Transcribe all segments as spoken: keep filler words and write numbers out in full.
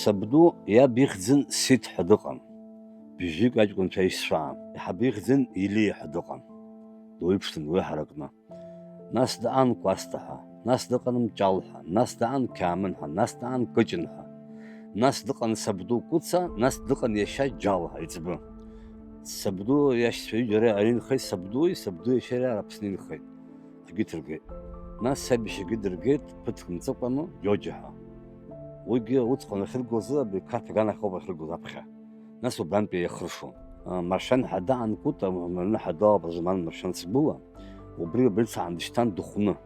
Сабду иаб ихьӡын Сиҭ ҳәа дыҟан. Бжьҩык аҷкәынцәа аишьцәа аан. Иҳаб ихьӡын Илиа ҳәа дыҟан. Дуаҩԥшын уи ҳаракны. Нас даан Кәасҭа ҳәа, нас дыҟан Мҷал ҳәа, нас даан Қьаамын ҳәа, нас даан Кыҷын ҳәа. Нас дыҟан сабду Кәыца, нас дыҟан иашьа Џьал ҳәа, еиҵбы. Сабду иашьцәа ҩыџьа ара инхеит, сабдуи, сабду иашьеи ара Аԥсны инхеит. Агьы ҭыргеит. Нас саб иашьагьы дыргеит, ԥыҭк мҵыкәаны, Џьоџьа ҳәа. Уигьы уцҟан ахьыргозы, абри Қарҭ аганахь ауп ахьыргоз аԥхьа. Нас убрантәи иахыршон. А, Маршьан ҳәа даан Кәыта, Марны ҳәа дауп Разуман Маршьан Цыбуа. Убри, убри дцаан дышьҭан дыхәны.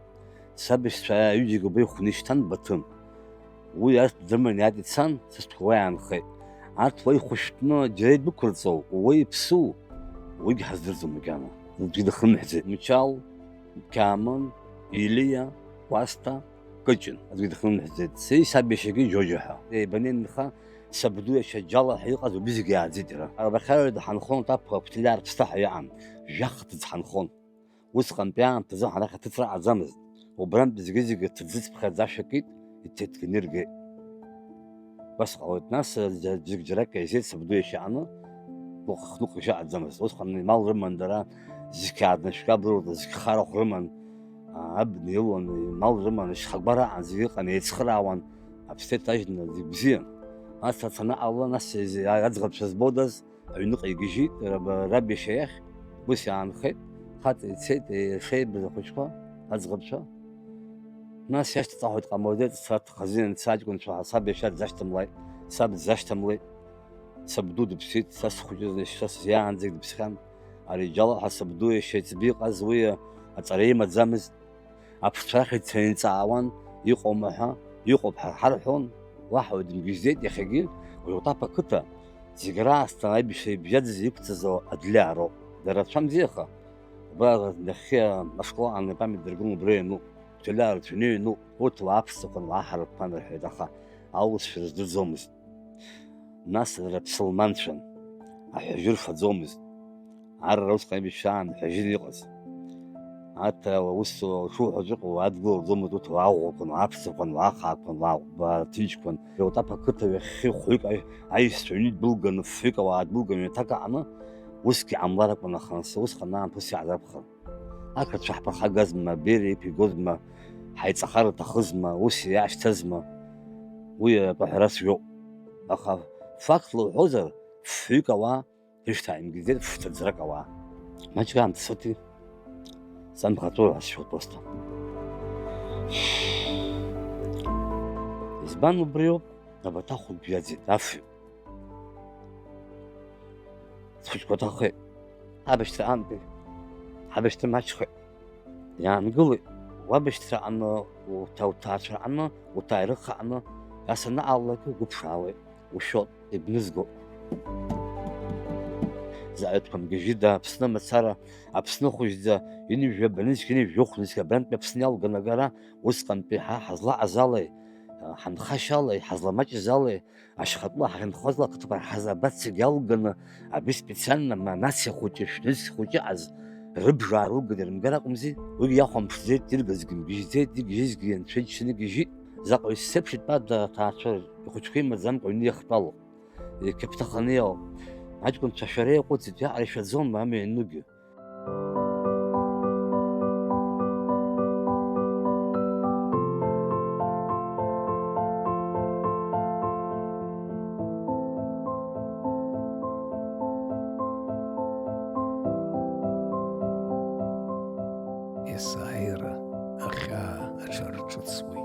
Саб иашьцәа ҩыџьагьы убра ихәны ишьҭан Баҭым. Уи арҭ дрыманы иааит ицан, сасцәа уа иаанхеит. Арҭ уа ихәышәтәны џьара идәықәырҵоу, уа иԥсу, уигьы ҳаздырӡом макьана. Аӡәгьы дахымҳәӡеит. Мчал, Қьаамын, Илиа, Кәасҭа, Кыҷын. Аӡәгьы дахымҳәӡеит. Сеи саб иашьагьы Џьоџьа ҳәа. Еибанеинха, сабду иашьа Џьала ҳәа иҟаз убри зегьы иааӡеит иара. Арбахьаҩ даҳанхон, Ҭаԥ Қәҭлиа Арԥсҭа ҳәа иҟан. Жәахаҭа дызҳанхон. Усҟантәи аамҭазы ҳара ҳаҭыҵра аӡамызт. Убрантә зегьы-зегьы ҭӡыцԥхьаӡа ашәа кит, иҭыҭганы иргеит. Убас ҟалоит. Нас, ӡ-, ӡәк џьарак еизеит сабду иашьа аҟны, хныҟәгьы аӡамызт. Усҟан имал рыман дара, зқьы ааднашәкы абрурҭа, зқьы харахә рыман, а, абна илуан, имал рыман, ашьхагәара аан зегьы ыҟан, еицхыраауан, аԥсҭа еиҭажьны зегь бзиан. Нас ацаны ала, нас аӡӷабцәа збодаз, Аҩныҟа игьежьит, раба-, раб иашьа иахь, ус иаанхеит, хаҵа ицеит, еишеибаз ахәыҷқәа, аӡӷабцәа. Нас иашьҭаҵаҳәа дҟамлаӡеит, сарҭ хазина саҷкәынцәа, саб иашьа дзашьҭамлааит, саб дзашьҭамлеит, сабду дыԥсит, са схәыҷыз, са сиаанӡагь дыԥсхьан. Ари Џьала ҳәа сабду иашьа иҵбы иҟаз уи аҵара имаӡамызт. Аԥсцәа рахь ицаны иҵаауан, иҟоума ҳәа, иҟоуп ҳәа ҳарҳәон, уаҳа уаҩ дымгьежьӡеит иахьагьы, Гәдоуҭаԥ ақыҭа, зегь раасҭа аибашьра ибжьаӡыз иқәҵазо адлеиаароуп. Дара рацәамзи аха, убра нахьхьи ашкол аҟны апамиатник дыргон убра иануп, Ҭәалиа рацәаны иҩноуп, урҭ уаа аԥсҭақәан, уаа ҳаракқәан рҳәеит, аха аурысшәа рыздырӡомызт. Нас дара ԥсылманцәан, аҳәажәы рфаӡомызт. Арра усҟан ибжьаан ҳәажьын иҟаз. Аҭ-, ус шуҳәаҵәҟьа уадгылаӡомызт, урҭ уааӷәӷәақәан, уааԥсақәан, уаахаақәан, уааҟәбаа ҭынчқәан. Гәдоуҭаԥ ақыҭа ҩахьхьи хәҩык аи-, аишьцәа ҩны идәылганы, фҩык ауаа дәылганы аҩнаҭак аҟны, усгьы иҟамлар акәын, аха нас усҟан аамҭа ус иаазарԥхар. Ақырҭцәа ҳԥырхагазма, абеиара иқәигозма, ҳаиҵахар рҭахызма, ус иаашьҭызма, уи атәы ҳәарас жәоуп. Аха фактла уҳәозар, фҩык ауаа рышьҭааимгеит, фҭаӡарак ауаа. Маҷк аамҭа сыҭи, самхаҵәои ҳәа сшәоит просто. Избан убриоуп, абаҭахәгьы иаӡеит, афҩы. Схәыҷқәа ҭахеит. Абашьҭра аамҭеи, ҳабашьҭра маҷхеит. Иаангылеит, уабашьҭра аҟны, уҭа-, уҭаацәа аҟны, уҭааирых аҟны, ас анаҟалалак угәыԥшаауеит, ушәоит, ибнызгоит. Заҟаҩ дқәамгьежьыда, Аԥсны мацара, Аԥсны хәыжьӡа, ҩынҩажәа банызқь, ҩынҩажәа хәнызқь абрантәи Аԥсны иалган агара, усҟантәи ҳа ҳазлаҟаз алеи, ҳанхашьа алеи, ҳазламаҷыз алеи, Ашьхатәыла ҳахьынхоз ла ақыҭақәа рҳазабаццагь иалганы, абри специально ма нациа хәыҷы, шәнызқь хәыҷы ыҟаз рыбжа аарылганы ирымгар акәымзи, уигьы иахәамԥшӡеит, иргазгьы мгьежьӡеит, игьежьызгьы анцәа иџьшьаны игьежьит. Заҟаҩ исзеиԥшитәада аҭаацәа рхәыҷқәа имаӡамкәа аҩны иахтәалоу, иқьаԥҭаханы иоуп. Аҷкәынцәа шәара иаҟәыҵит, иаҟара ишәаӡом амҩа ианугьы. Есааира ахьаа аҽарҿыцуеит.